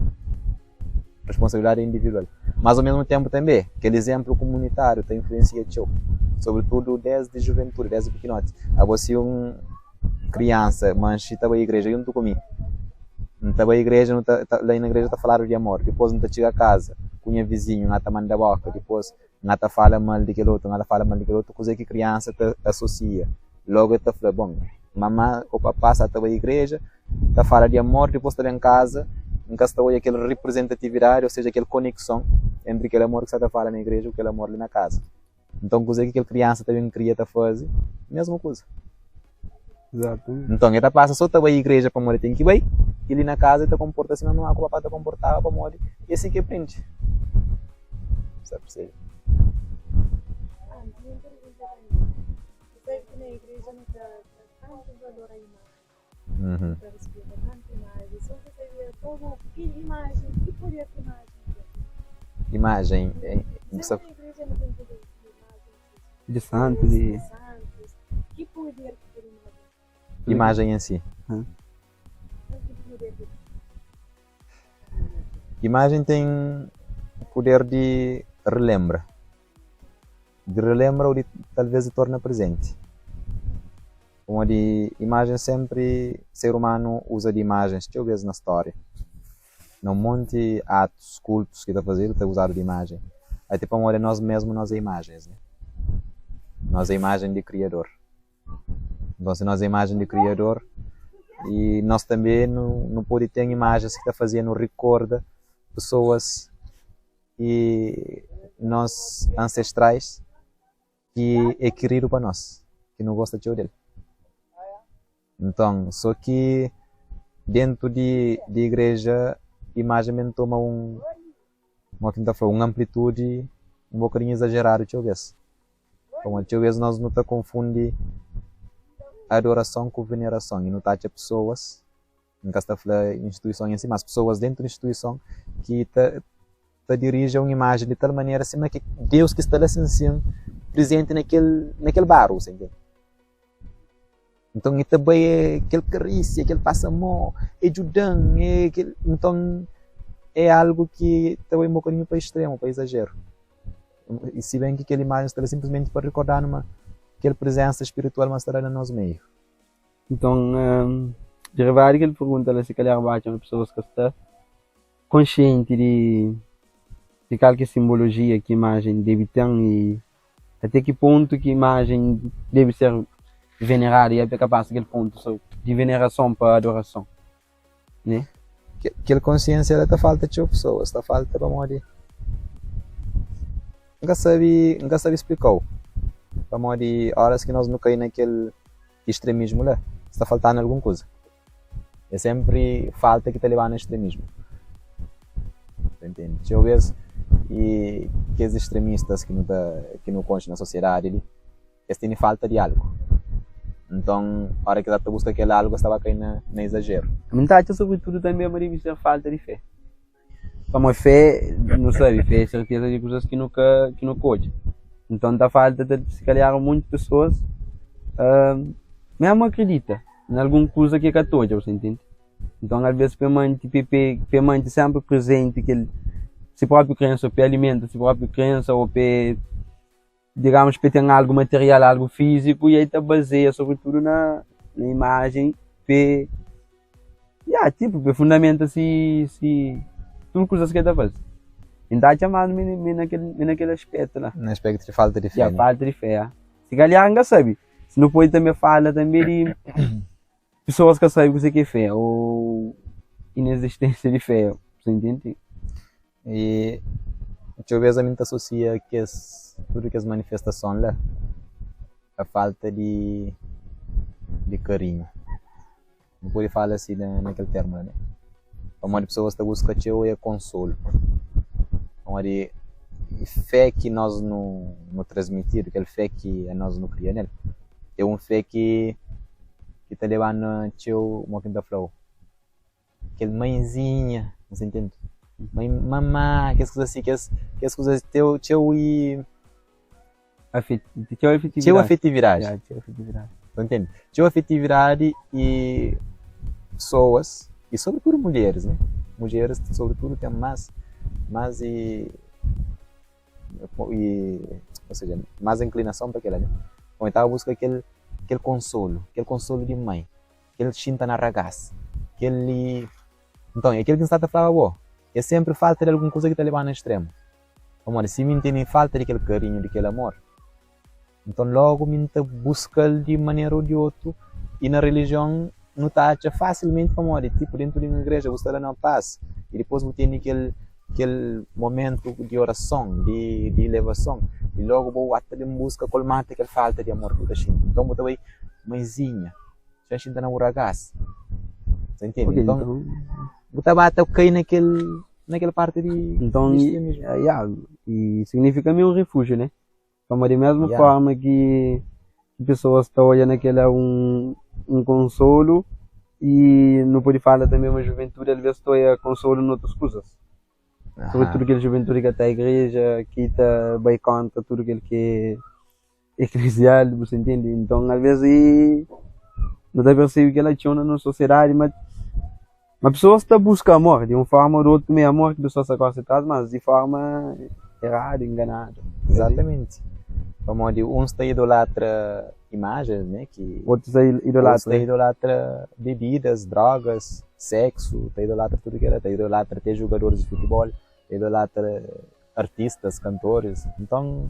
S2: Responsabilidadi é individual. Mas, ao mesmu tenpu tanbe, kel izénplu kumunitáriu ta influensia txeu, sobritudu desdi juventudi, desdi pikinoti. Abo si un kriansa manxe ta bai igreja djuntu ku mi, N ta bai igreja, nu ta, la na igreja ta faladu di amor, dipôs N ta txiga kaza ku nha vizinhu, N ta manda boka, dipôs N ta fala mal di kel otu, N ta fala mal di kel otu, kuzê ki kriansa ta asosia? Logu el ta fla, bon, mamá ô papá sa ta bai igreja, ta fala di amor, dipôs ta ben kaza, N ka sta odja kel riprizentatividadi, ô seja, kel konekson entri kel amor ki sa ta fala na igreja ku kel amor li na kaza. Nton, kuzê ki kel kriansa ta ben kria ta faze? Mésmu kuza. Nton, el ta pasa sô ta bai igreja pamodi el ten ki bai, i li na kaza el ta konporta sima mamá ku papá ta konportaba pamodi é si ki el prende. Sa persebe? Imajen
S3: Di santu di.
S2: Imajen en si. Imajen ten puder di relenbra. Di relenbra ô di talvês di torna prezenti. Pamodi imajen sénpri ser umanu uza di imajens txeu bês na stória. Na un monti atus, kultus ki ta fazedu ta uzadu di imajen. Ate pamodi nos mésmu nos é imajens, ne? Nos é imajen di Kriador. Nton si nos é imajen di Kriador i nos tanbê nu pode ten imajens ki ta faze-nu rikorda pesoas ki nos ansestrais ki é kiridu pa nos, ki nu gosta txeu del. Nton, sô ki déntu di di igreja imajen ben toma un, modi ki N ta fla, un anplitudi un bokadinhu izajeradu txeu bês. Pamodi txeu bês nos nu ta konfundi adorason ku venerason i nu ta atxa pesoas N ka sta fla instituison en si, mas pesoas dentu di instituison ki ta ta diriji un imajen di tal manera sima ki Deus ki sta la sin sin prizenti na kel na kel baru, sa intende? Nton e ta bai e kel karisia, kel pasa mo, e djuda-m, e kel nton é algu ki ta bai un bokadinhu pa istremu, pa izajeru. I si ben ki kel imajen sta la sinplismenti pa rikorda-nu ma kel prizensa spiritual ma sta la na nos meiu.
S3: Nton, derivadu di kel pergunta la, si kalhar bu atxa ma pesoas ka sta konsienti di di kal ki é sinbolojia ki imajen debe ten i ate ki pontu ki imajen debe ser veneradu i ate ka pasa kel pontu so di venerason pa adorason, ne?
S2: Kel konsiensia la ta falta txeu pesoas, ta falta pamodi N ka sabe, N ka sabe splika-u pamodi óras ki nos nu kai na kel Istremismu la sta faltanu algun kuza. É senpri falta ki ta lebanu a istremismu. Ta ntende? Txeu bes i kes istremistas ki nu ta ki nu konxe na sosiedadi li, es tene falta di algu. Nton, ora ki es ta buska kel algu, es ta ba kai na na izajeru.
S3: Mi N ta atxa sobritudu tanbe ma debe ser falta di fé. Pamodi fé, nu sabe, fé é serteza di kuzas ki nu ka ki nu ka odja. Nton ta falta ta si kalhar monti pesoas mésmu akridita. na algun kuza ki e ka ta odja, bu ta intende? Nton alves pa e manti pa e manti senpri prezenti kel si propi krensa, pa e alimenta si propi krensa o pa e digamos pa e ten algu material, algu fiziku i el ta bazeia sobritudu na na imajen pa e ya tipu pa e fundamenta si si tudu kuzas ki el ta faze. N ta atxa mas mi na kel mi na kel aspetu la.
S2: Na aspetu di falta di fé.
S3: Ya, falta di fé, ya. Si kalhar N ka sabe. Si nu pode tanbe fala tanbe di Pesoas ka sabe kuzê ki é fé ô inezisténsia di fé, bu intende?
S2: I txeu bês ami N ta asosia kes tudu kes manifestason la a falta di di karinhu. Nu pode fala si na kel termu la ne? Pamodi pesoas ta buska txeu é konsolu. Pamodi fé ki nos nu transmitidu, kel fé ki anos nu kria nel, é un fé ki ki ta leba-nu txeu, mo ki N ta fla-u, kel mãezinha, bu ta intende? Mãe, mamá, kes kuza si, kes kes kuza txeu txeu i.
S3: Txeu afetividadi.
S2: Txeu afetividadi.
S3: Ya, txeu afetividadi.
S2: Bu ta intende? Txeu afetividadi i pesoas, i sobritudu mulheris, ne? Mudjeris sobritudu ten más más i. i ou seja, más inklinason pa kel-la. Nton, el tava buska kel kel konsolu, kel konsolu di mai, kel xinta na ragás, kel li. Nton, é kel ki N sta ta flaba bo, é sénpri falta di algun kuza ki ta leba-nu na ekstremu. Pamodi si mi N tene falta di kel karinhu, di kel amor, Nton lógu mi N ta buska-l di manera ô di otu i na relijion nu ta atxa fasilmenti pamodi tipu dentu di un igreja bu sta la na pas i dipôs bu tene kel kel momentu di orason di di ilevason i lógu bu ata ben buska kolmata kel falta di amor ki bu ta xinti nton bu ta bai maizinha xa xinta na bu ragás ta intende nton bu ta ba ta kai na kel na kel parti di
S3: Nton, ya, i signifika mi un rifujiu, ne? Pamodi di mésmu fórma ki pesoas ta odja na kel-la un konsolu i nu pode fala tanbê ma juventudi alvês ta odja konsolu na otus kuzas. Sobretudu kel juventudi ki ka ta igreja, ki ta bai kóntra tudu kel ki é eklezial, bu sta intende? Nton alvês nu ta persebe kel-la txeu na nos sosiedadi ma Ma pesoas ta buska amor di un forma o di otu, ma é amor ki pesoas ta gosta di traz, mas di forma eradu, enganadu.
S2: Exatamente. Pamodi uns ta idolatra imajens, né, ki
S3: Otus ta idolatra.
S2: Otus ta idolatra bebidas, drogas, sexu, ta idolatra tudu kila, ta idolatra te jugadoris di futibol, ta idolatra artistas, kantoris. Nton,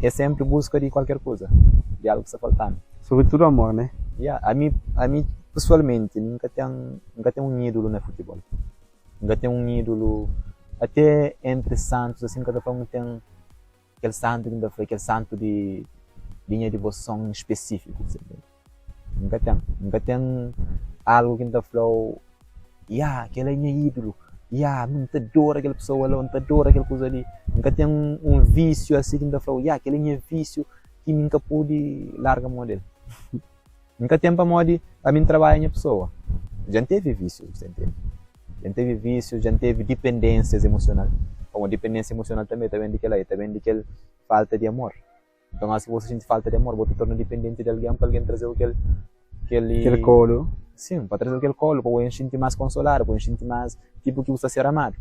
S2: é senpri buska di kualker kuza, di algu ki sta faltanu.
S3: Sobretudu amor, né?
S2: Ya, ami, ami pesualmenti N ka ten, N ka ten un ídulu na futibol. N ka ten un ídulu, ate entri santus asin, N ka ta fla ma N ten kel santu ki N ta fla, kel santu di di nha divoson spesífiku. N ka ten. N ka ten algu ki N ta fla-u, Ya, kel-la é nha ídulu. Ya, mi N ta adora kel pesoa la ô N ta adora kel kuza li. N ka ten un vísiu asi ki N ta fla-u, Ya, kel-la é nha vísiu ki mi N ka pode larga mô di el. N ka ten pamodi ami N trabadja nha pesoa. Dja N tevi vísius, bu ta intende? Dja N tevi vísius, dja N tevi dipendénsias emosional. Pamodi dipendénsia emosional tanbê ta ben di kel-la, ta ben di kel falta di amor. Nton, óras ki bo ta xinti falta di amor, bo ta torna dipendenti di algen pa algen traze-u kel, kel.
S3: Kel kolu.
S2: Sin, pa traze-u kel kolu, pa bo xinti más konsoladu, pa bo xinti más tipu ki bu sta ser amadu.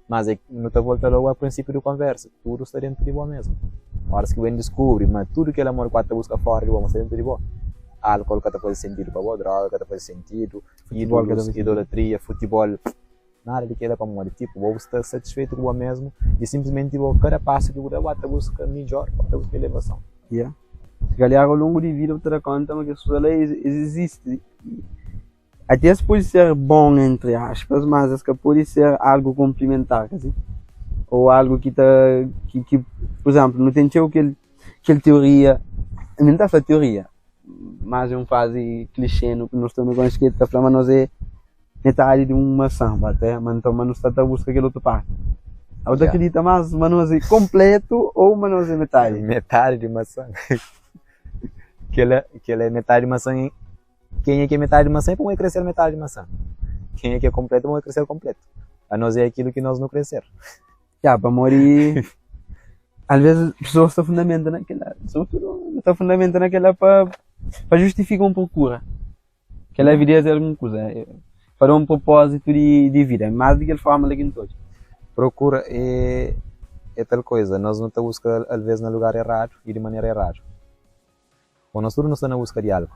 S2: Mas é, nu ta volta logu a prinsípiu di konversa, tudu sta dentu di bo mesmu. Óras ki bu ben diskubri ma tudu kel amor ki bu ta buska fóra di bo, ma sta dentu di bo, álkol ka ta faze sentidu pa bo, droga ka ta faze sentidu, ídolus, idolatria, futibol. Nada di kela pamodi tipo bo bu sta satisfeitu ku bo mesmu i simplismenti bo kada pasu ki bu da bu ata buska midjor, bu ata buska elevason.
S3: Ya. Si kalhar ao longu di vida bu ta da konta ma kes kuza la es izisti. Ate es pode ser bon entri aspas, mas es ka pode ser algu konplimentar, ka si? Ou algu ki ta ki ki pur izemplu nu ten txeu kel kel teoria, mi N ta fla teoria, mas é un frazi klixé nu sta nu konxe ki ta fla ma nos é metadi di un masan ba te ma nton ma nu sta ta buska kel otu parti Abo ta akredita mas ma nos é konpletu ou ma nos é metadi?
S2: Metadi di masan Kela kela é metadi di masan kenha ki é metadi di masan é pamodi el kre ser metadi di masan kenha ki é konpletu é pamodi el kre ser konpletu anos é akilu ki nos nu kre ser.
S3: Ya pamodi alves pesoas ta fundamenta na kila sobretudu ta fundamenta na kila pa pa justifika un prokura. Kel-la vida es é algun kuza, pa da un propózitu di vida, más di kel fórma la ki N ta odja.
S2: Prokura é é tal koza, nos nu ta buska alvês na lugar eradu i di manera eradu. Bon, nos tudu nu sta na buska di algu.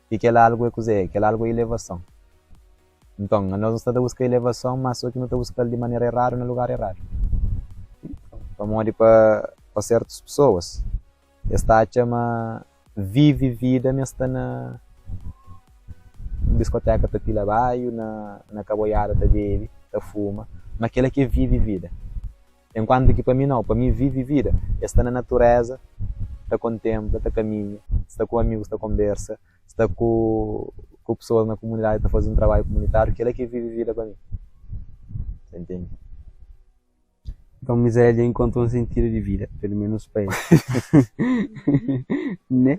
S2: I kel algu é kuzê? Kel algu é ilevason. Nton, anos nu sta ta buska ilevason, má sô ki nu ta buska-l di manera eradu na lugar eradu. Pamodi pa pa sertus pesoas, es ta atxa ma vive vida ma es sta na diskoteka ta pila baiu, na na kaboiada ta bebe, ta fuma, ma kel-la ki é vive vida. Enkuantu ki pa mi nau, pa mi vive vida é sta na natureza ta kontenpla, ta kaminha, sta ku amigus ta konbersa, sta ku ku pesoas na komunidadi ta faze un trabadju komunitáriu, kel-la ki é vive vida pa mi. Sa ntende?
S3: Nton Mizael dja inkontra un sentidu di vida, pelu menus pa el. Ne?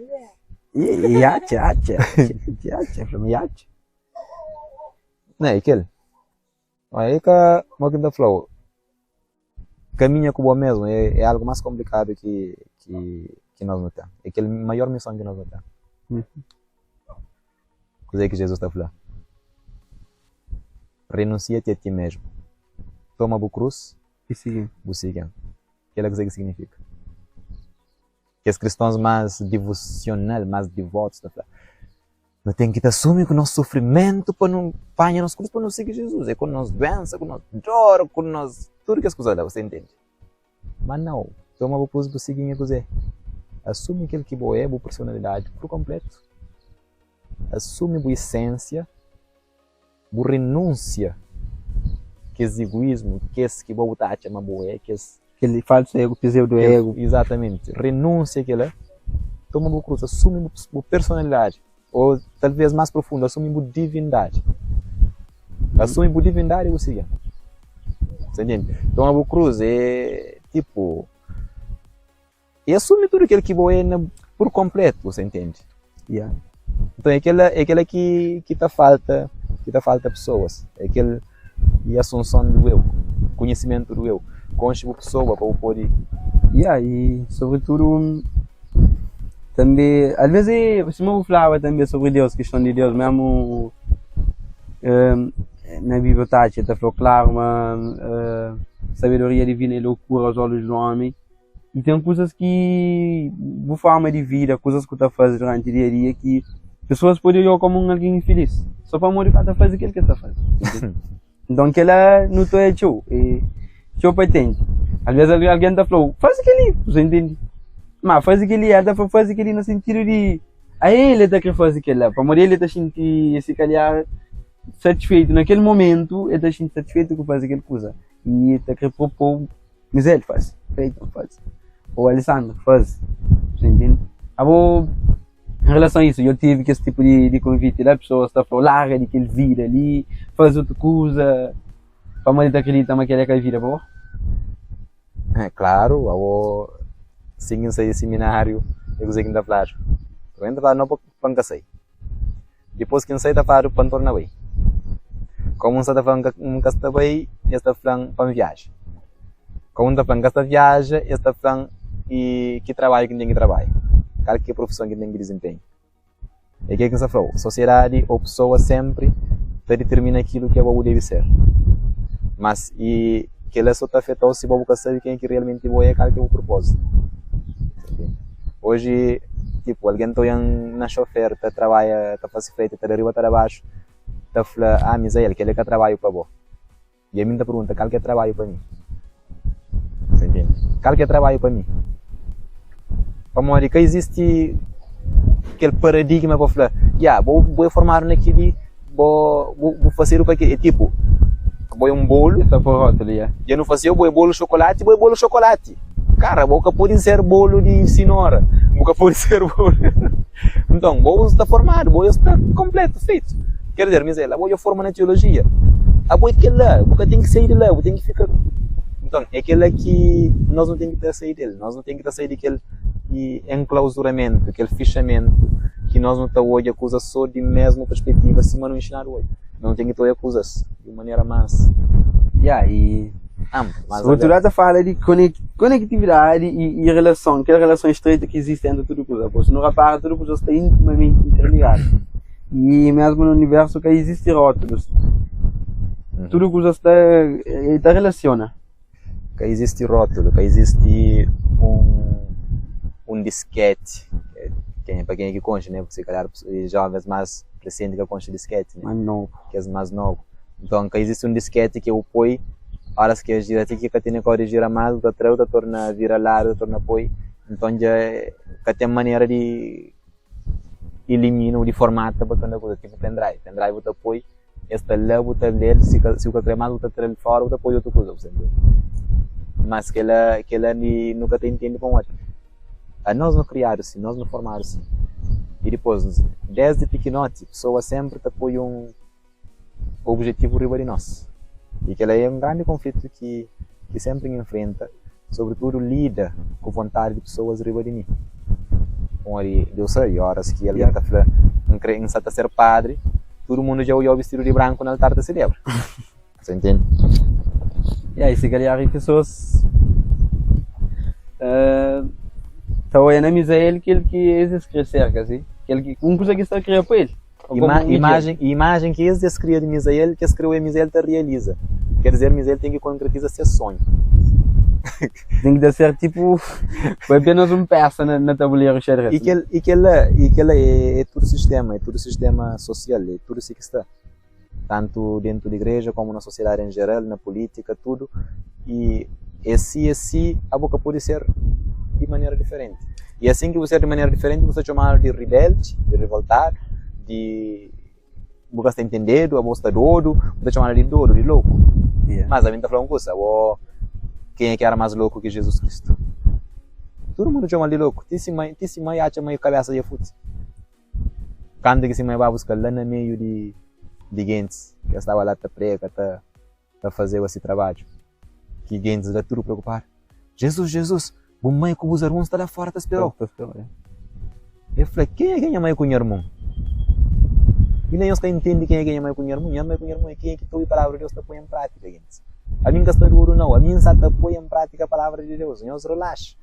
S3: E atxa, atxa, atxa, atxa, fla ma e atxa.
S2: Ne, é kel. Ma é ka, mo ki N ta fla-u, kaminha ku bo mesmu é é algu más konplikadu ki ki ki nos nu ten. É kel maior mison ki nos nu ten. Kuzê ki Jezus ta fla? Renunsia-ti a ti mesmu, toma bu krus
S3: I sigi-m.
S2: Bu sigi-m. Kel-la kuzê ki signifika? Kes kristons más divusional, más divotus ta fla, Nu ten ki ta asumi ku nos sufrimentu pa nu panha nos krus pa nu sigi Jizus. É ku nos duensa, ku nos dor, ku nos tudu kes kuza la, bu sta intende? Má nau, toma bu krus bu sigi-m é kuzê? Asumi kel ki bo é, bu personalidadi pur konpletu. Asumi bu isensia, bu renúnsia kes iguísmu, kes ki bo bu ta atxa ma bo é, kes.
S3: Kel falsu ego, pseudo ego.
S2: Exatamente. Renúnsia kila, toma bu krus, asumi bu, bu personalidadi, ou talvez más profundu, asumi bu divindadi. Asumi bu divindadi bu sigi. Sa ntende? Toma bu krus é tipo E asumi tudu kel ki bo é na pur konpletu, bu sa intende?
S3: Yeah.
S2: Nton é kela, é kela ki, ki ta falta, ki ta falta pesoas. É kel e asunson do eu, konhisimentu do eu. Konxe bu pesoa pa bu pode.
S3: Yeah, e sobretudu tanbe, alvês é sima bu flaba tanbe sobri Deus, kiston di Deus mesmu na Bíblia ta atxa, ta fla klaru ma sabedoria divina é lokura aos olhos do homem. I ten kuzas ki bu forma di vida, kuzas ku ta faze duranti dia a dia ki pesoas pode odja-u komu un algen infilis so pamodi bu ka ta faze kel ki es ta faze. Nton kila nu ta odja txeu i txeu patenti. Alvês algen ta fla-u faze kel-li, bu ta intende? Ma faze kel-li, el ta fla faze kel-li na sintidu di ael el ta kre faze kel-la pamodi el ta xinti si kalhar satisfeitu na kel momentu, el ta xinti satisfeitu ku faze kel kuza i el ta kre propô-u. Mizel faze, Cleiton faze, ou Alessandro faze, você entende? Abo, em relação a isso, eu tive que esse tipo de, de convite lá, pessoas tá falando, larga de aquele vida ali, faz outra coisa, para mãe tá acredita mas que é vida boa.
S2: É claro, abo, sin ki N sai di simináriu, é kuzê ki N ta fladu. Primeru N ta fladu, no pa N ka sai. Dipôs ki N sai ta fladu pa N torna bai. Kómu N sa ta fla N ka sta bai, es ta fla-m pa N viaja. Kómu N ta fla N ka sta viaja, es ta fla-m i ki trabadju ki N ten ki trabadja, kal ki é profison ki N ten ki dizenpenha. É kel ki N sta fla-u, sosiedadi ô pesoa sénpri ta ditirmina kilu ki abo bu debe ser. Mas i kel-la sô ta afeta-u si bo bu ka sabe kenha ki realmenti bo é, kal ki é bu propózitu. Oji, tipu, algen ta oian na xofer ta trabadja, ta fase freti, ta da riba, ta da baxu, ta fla, Ah, Mizael, kel-li ka trabadju pa bo. I ami N ta pergunta, Kal ki é trabadju pa mi? Sa ntende? Kal ki é trabadju pa mi? Pamodi ka izisti kel paradigma pa fla, Ya, bo, bo é formadu na kel-li, bo, bo, bo fasedu pa kel-li. É tipu, bo é un bolu.
S3: Ta poi rótulu, ya.
S2: Dja nu fase-u, bo é bolu xokolati, bo é bolu xokolati. Kara, bo ka pode ser bolu di sinora, bu ka pode ser bolu. Nton, bo sta formadu, bo sta konpletu, feitu. Ker dizer, Mizael, abo dja forma na teolojia. Abo é kel-la, bu ka ten ki sai di la, bu ten ki fika. Nton, é kel-la ki nos nu ten ki ta sai del, nos nu ten ki ta sai di kel enklausuramentu, kel fixamentu ki nos nu ta odja kuzas sô di mésmu perspetiva sima nu inxinadu odja. Nos nu ten ki ta odja kuzas di un manera más.
S3: Ya, i
S2: amplu, más
S3: Sobretudu
S2: abertu.
S3: el ta fala di konektividadi i relason, kel relason estreita ki izisti entri tudu kuza. Pur isu, nu rapara tudu kuza sta intimamenti interligadu. I mesmu na universu ka izisti rótulus. Tudu kuzas ta ta relasiona.
S2: Ka izisti rótulu, ka izisti un disketi, pa kenha ki konxe, ne, si kalhar jovens más resenti ka konxe disketi, ne,
S3: Más novu.
S2: kes más novu. Nton ka izisti un disketi ki bu poi óras ki el jira ti ki ka tene kódi di jira más, bu ta tra-l, bu ta torna vira ladu, bu ta torna poi. Nton dja ka ten manera di ilimina ô di formata pa torna kuza, tipu pendrive. Pendrive bu ta poi, es ta la, bu ta le-l, si ka si bu ka kre más bu ta tra-l fora bu ta poi otu kuza, bu sta ntende? Mas kila kila li nu ka ta intende pamodi anos nu kriadu si, nos nu formadu si. I dipôs, desdi pikinoti pesoas sénpri ta poi un objetivu riba di nos. I kel-la é un grandi konflitu ki ki sénpri N infrenta, sobritudu lida ku vontadi di pesoas riba di mi. Pamodi Deus sabe, óras ki algen ta fla, N krê, N sta ta ser padri, tudu mundu dja odja-u bistidu di branku na altar ta selebra. Sa intende?
S3: Ya, i si kalhar i pesoas ta oia na Mizael kel ki es krê ser, ka si? Kel ki, un kuza ki es ta kria pa el.
S2: Ima, imajen, imajen ki es es kria di Mizael, ki es krê oia Mizael ta realiza. Ker dizer, Mizael ten ki konkretiza ses sonhu.
S3: Ten ki ta ser tipu, foi apenas un pesa na, na tabuleru xadrez.
S2: I kel, i kel-la, i kel-la é, é tudu sistema, é tudu sistema sosial, é tudu si ki sta. Tantu dentu di igreja komu na sosiedadi en jeral, na pulítika, tudu. I é si, é si, abo ka pode ser di manera diferenti. I asin ki bu ser di manera diferenti, bu sta txomadu di ribeldi, di rivoltadu, di bu ka sta intendedu, abo sta dodu, bu ta txomadu di dodu, di loku. Mas ami N ta fla un kusa, abo kenha ki éra más loku ki Jizus Kristu? Tudu mundu txoma-l di loku, ti si mai, ti si mai atxa ma kabésa dja futi. Kantu ki si mai ba buska-l la na meiu di di gentis, ki el staba la ta prega, ta ta fazeba si trabadju, ki gentis la tudu preokupadu, Jizus, Jizus, bu mai ku bus armun sta la fora ta spera-u.
S3: Ta spera-u, ya.
S2: El fla, Kenha ki é nha mai ku nha armun? I nen nhos ka intende kenha ki é nha mai ku nha armun. Nha mai ku nha armun é kenha ki ta obi palavra di Deus ta poi en prátika, gentis. Ami N ka sta duru, nau. Ami N sta ta poi en prátika palavra di Deus. Nhos relaxa.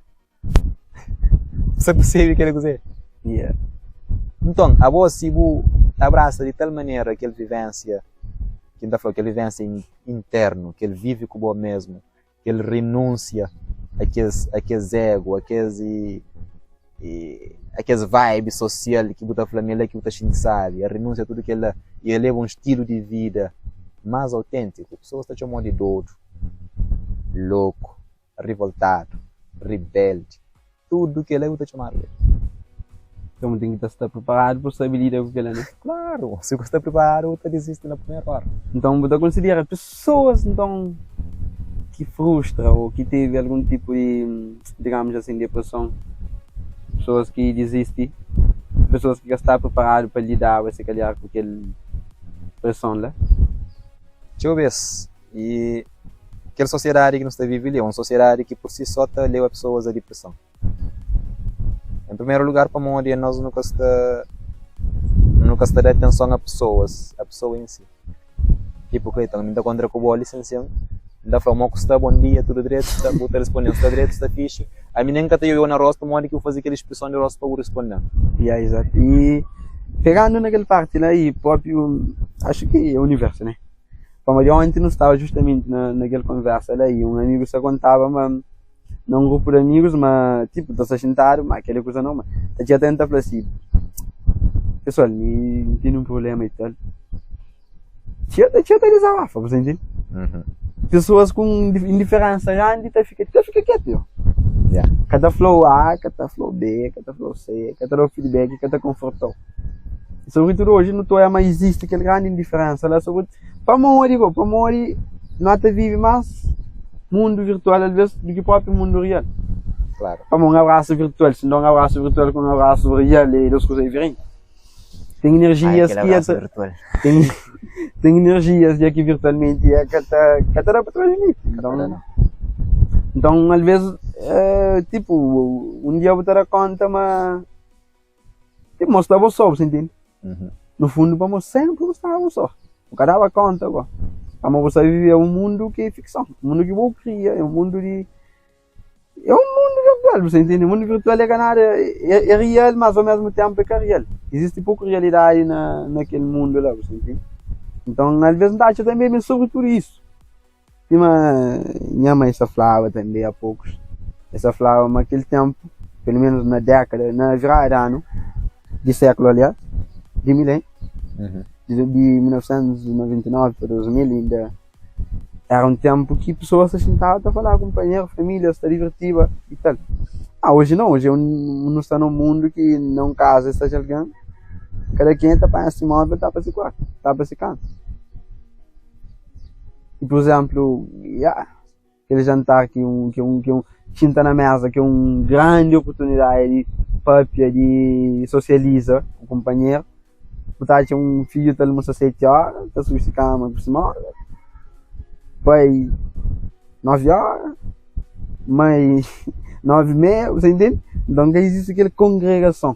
S2: Sa percebe kel kuzê?
S3: Yeah.
S2: Nton, abo si bu abrasa di tal manera kel vivênsia ki N ta fla, kel vivênsia internu, kel vive ku bo mesmu, kel rinúnsia a kes a kes ego, a kes i a kes vibe sosial ki bu ta fla ma é la ki bu ta xinti sabi, a rinúnsia a tudu kel-la i a leba un stilu di vida más auténtiku, pesoas ta txoma-u di dodu, loku. rivoltadu, ribeldi, tudu kel-la bu ta txomadu di el.
S3: Nton bu ten ki ta sta priparadu pa sabe lida ku kel-la, ne?
S2: Klaru! Si bu sta priparadu bu ta dizisti na primeru óra.
S3: Nton bu ta konsidera pesoas nton ki frustra ô ki tevi algun tipu di, digamus asin, depreson, pesoas ki dizisti, pesoas ki ka sta priparadu pa lidaba si kalhar ku kel preson la?
S2: Txeu bês I kel sosiedadi ki nu sta vive li é un sosiedadi ki pur si só ta leba pesoas a dipreson. En primeru lugar pamodi anos nu ka sta nu ka sta da atenson a pesoas, a pesoa en si. Tipu Cleiton, mi ta kontra ku bo li sen sen, N ta fla-u mo ku sta, bon dia, tudu dretu, sta, bu ta risponde-m sta dretu, sta fixi. Ami nen N ka ta oiu na rostu modi ki bu faze kel ispreson di rostu pa bu risponde-m.
S3: Ya, izatu. I pegandu na kel parti la i propi axu ki é universu, ne? Pamodi onti nu staba justamenti na na kel konversa la i un amigu sta kontaba ma na un grupu di amigus ma tipu ta sta xintadu ma keli kuza normal ta txiga ta fla si pesual mi N tene un prublema i tal txiga ta txiga ta dizabafa bu sta intende pesoas ku un indiferensa grandi ta fika ta fika ketu yo ka ta flau a ka ta flau b ka ta flau c ka ta dau feedback ka ta konfortau. Sobretudu oji nu ta oja ma izisti kel grandi indiferensa la sobri pamodi bo pamodi no ta vivi mas mundu virtual alves di ki propi mundu real
S2: Klaru.
S3: Pamodi un abrasu virtual si N da un abrasu virtual ku un abrasu real é dos kuza diferenti ten
S2: Ai,
S3: energias
S2: kel
S3: ki
S2: abrasu virtual.
S3: ten ten energias dja ki virtualmenti é ka ta ka ta da pa transmiti
S2: Ka ta da
S3: nton
S2: nau.
S3: nton alves tipu un dia bu ta da konta ma Ti mostra bo só, bu sa intende? No fundu pa mos sempri bu staba bo só. Bu ka daba konta go. Pamodi bu sta vive un mundu ki é fikson, un mundu ki bo kria, é un mundu di, é un mundu virtual. virtual, bu sta intende? Mundu virtual é ka nada, é real, mas ao mesmu tenpu é ka real. Izisti poku realidadi na na kel mundu la, bu sta intende? Nton, alvês N ta atxa tanbe ma é sobretudu isu. Sima nha mai sta flaba tanbe a pokus, el sta flaba ma kel tenpu, pelu menus na dékada, na virada di anu, di sékulu aliás, di miléniu, di 1999 pa 2000 inda Era un tenpu ki pesoas ta xintaba ta falaba ku kunpanheru, familias ta divirtiba i tal. Ma oji nau, oji nu sta na un mundu ki na un kaza sta algen, kada kenha ta panha si móvel tapa si kuartu, tapa si kama. I pur izénplu, ya, kel jantar ki un ki un ki un xinta na meza ki é un grandi oportunidadi di papia, di sosializa ku kunpanheru. Bu ta atxa un fidju ta almusa seti óra, ta subi si kama ku si móvel, pai novi óra, mai novi i meia, bu ta intende? Nton ka izisti kel kongregason.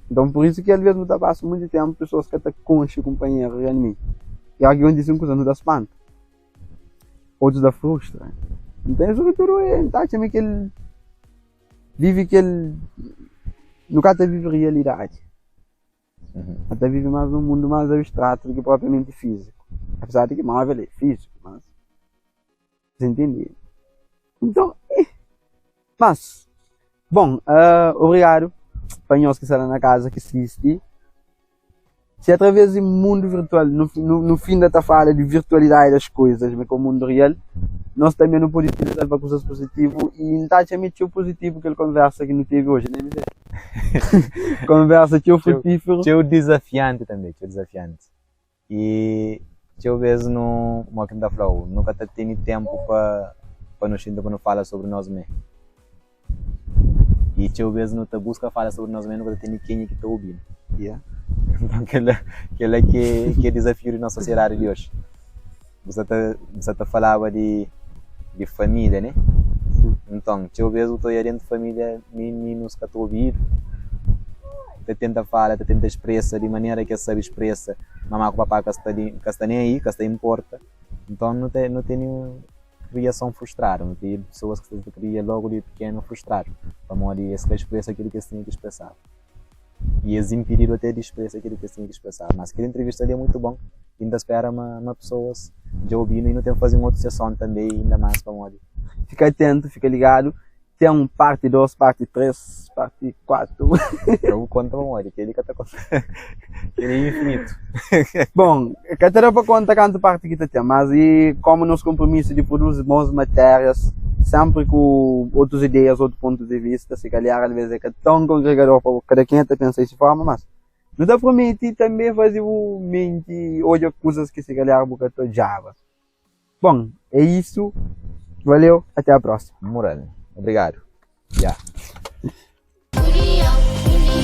S3: Nton pur isu ki alvês nu ta pasa monti ténpu pesoas ka ta konxe kunpanheru realmenti. I óras ki kontise un kuza nu ta spanta, otus ta frustra. Nton es tudu N ta atxa ma kel vive kel nu ka ta vive realidadi. Nu ta vive más num mundu más abstratu di ki propriamenti fíziku. Apesar di ki móvel é fíziku, mas Você entende? Então, eh. Mas, bom, uh, obrigado pa nhos ki sta lá na casa ki sisti. Se através di mundu virtual, no, no, no fim da ta fala di virtualidade das coisas, mas com o mundo real, nós também não podemos utilizar para coisas positivas e não tá achando teu positivo aquela conversa que não teve hoje, né, Michel? Conversa teu frutífero.
S2: Txeu desafiante tanbe, txeu desafiante. I txeu bês nu, mo ki N ta fla-u, nu ka ta tene ténpu pa pa nu xinta pa nu fala sobri nos mê. I txeu bês nu ta buska fala sobri nos mê, nu ka ta tene kenha ki ta obi-nu.
S3: Yeah.
S2: Nton kel-la kel-la ki é ki é dizafiu di nos sosiedadi di oji. Bu sa ta bu sa ta falaba di di família, né? Nton txeu bês bu ta odja déntu família mininus ka ta obidu, ta tenta fala, ta tenta spresa di manera ki es sabe spresa, mamá ku papá ka sta li ka sta nen aí, ka sta inporta. Nton nu ta nu tene kriason frustradu, nu tene pesoas ki sta ta kria logu di pikenu frustradu, pamodi es ka spresa kil ki es tinha ki spresaba. I es inpididu ate di spresa kil ki es tinha ki spresaba. Mas kel intrivista li é mutu bon i N ta spera ma ma pesoas dja obi-nu i nu ten faze un otu seson tanbe inda más pamodi.
S3: Fika atentu, fika ligadu. Ten parti 2, parti 3, parti 4.
S2: Ka bu konta pamodi kel-li ka ta konta. Kel-li é infinitu.
S3: Bon, ka ta da pa konta kantu parti ki ta ten, mas i komu nos konpromisu di produzi bons matérias, senpri ku otus ideias, otu pontu di vista, si kalhar alves é ka ton kongregador pa kada kenha ta pensa di si forma, mas nu ta prometi tanbe faze bu menti odja kuzas ki si kalhar bu ka ta odjaba. Bon, é isu. Valeu, até a próxima.
S2: Mural. Obrigadu. Ya.
S1: Union, uni,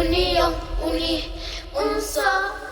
S1: union, uni, un só.